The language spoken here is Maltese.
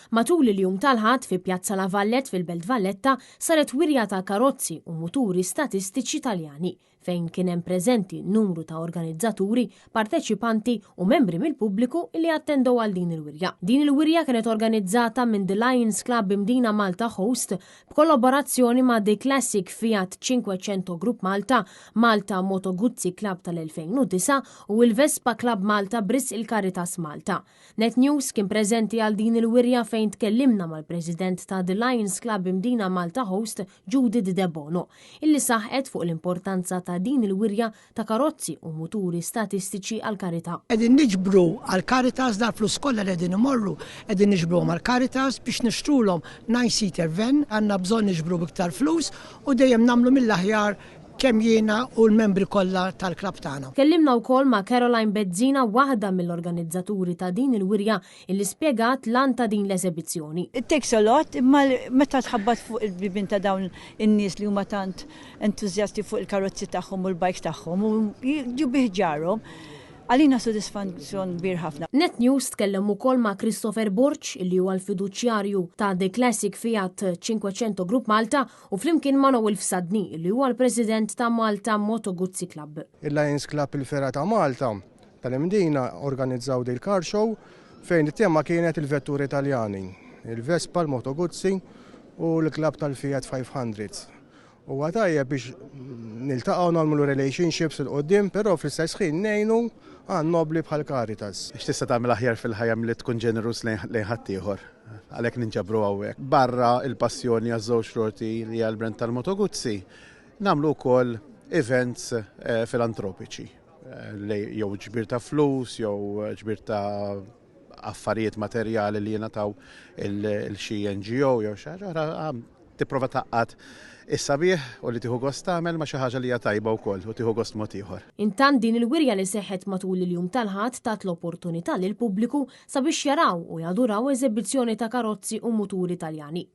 Matul il-jum tal-Ħadd fi Pjazza La Vallette fil-Belt Valletta saret wirja ta' karozzi u muturi statistiċi Taljani fejn kien hemm preżenti numru ta' organizzaturi, parteċipanti u membri mill-pubbliku li attendew għal din il-wirja. Din il-wirja kienet organizzata minn The Lions Club Imdina Malta Host b'kollaborazzjoni ma' The Classic Fiat Cinquecento Group Malta, Malta Moto Guzzi Club tal-2009 u il-Vespa Club Malta b'risq il-Caritas Malta. Net News kien preżenti għal din il-wirja fejn tkellimna mal-President ta' The Lions Club Imdina Malta Host Judith Debono, illi saħqet fuq l-importanza ta' din il-wirja ta' karozzi u muturi statistiċi għall-karità. Qegħdin niġbru għall-Caritas, dal-flus kollha li qegħdin imorru qegħdin niġbruhom għall-Caritas biex nixtrulhom nine-seater van, għandna bżonn niġbru iktar flus u dejjem nagħmlu mill-aħjar kemm jiena u l-membri kollha tal-klabb tagħna. Tkellimna wkoll ma' Caroline Bezzina, waħda mill-organizzaturi ta' din il-wirja illi spjegat l-għan ta' din l-esebizzjoni. It takes a lot, imma meta tħabbat fuq il-bibien ta' dawn in-nies li huma tant entużjasti fuq il-karozzi tagħhom u l-bikes tagħhom u jiġu bi ħġarhom, għalina sodisfazzjon kbir ħafna. Net News tkellem ukoll ma' Christopher Borg, illi huwa l-fiduċjarju ta' The Classic Fiat Cinquecento Group Malta u flimkien ma' Noel Fsadni, li huwa l-President ta' Malta Moto Guzzi Club. Il-Lions Club il-Fergħa ta' Malta tal-Imdina organizzaw dil car show fejn it-tema kienet il-vetturi Taljani, il-Vespa, il-Moto Guzzi u l-klabb tal-Fiat 500. Huwa tajjeb biex niltaqgħu nagħmlu relationships 'il quddiem, però fl-istess ħin ngħinu għan nobbli bħal Caritas. X'tista' tagħmel aħjar fil-ħajja milli tkun ġeneruż lejn ħaddieħor? Għalhekk ninġabru hawnhekk. Barra l-passjoni għaż-żewġ roti li hija l-brand tal-Moto Guzzi, nagħmlu wkoll events filantropiċi jew ġbir ta' flus jew ġbir ta' affarijiet materjali li jingħataw il xi NGO jew xi ħaġa oħra tipprova tgħaqqad is-sabiħ u li tieħu gost tagħmel ma' xi ħaġa li hija tajba wkoll u tieħu gost mod ieħor. Intant din il-wirja li seħħet matul il-jum tal-Ħadd tat l-opportunità lill-pubbliku sabiex jaraw u jaduraw eżebizzjoni ta' karozzi u muturi Taljani.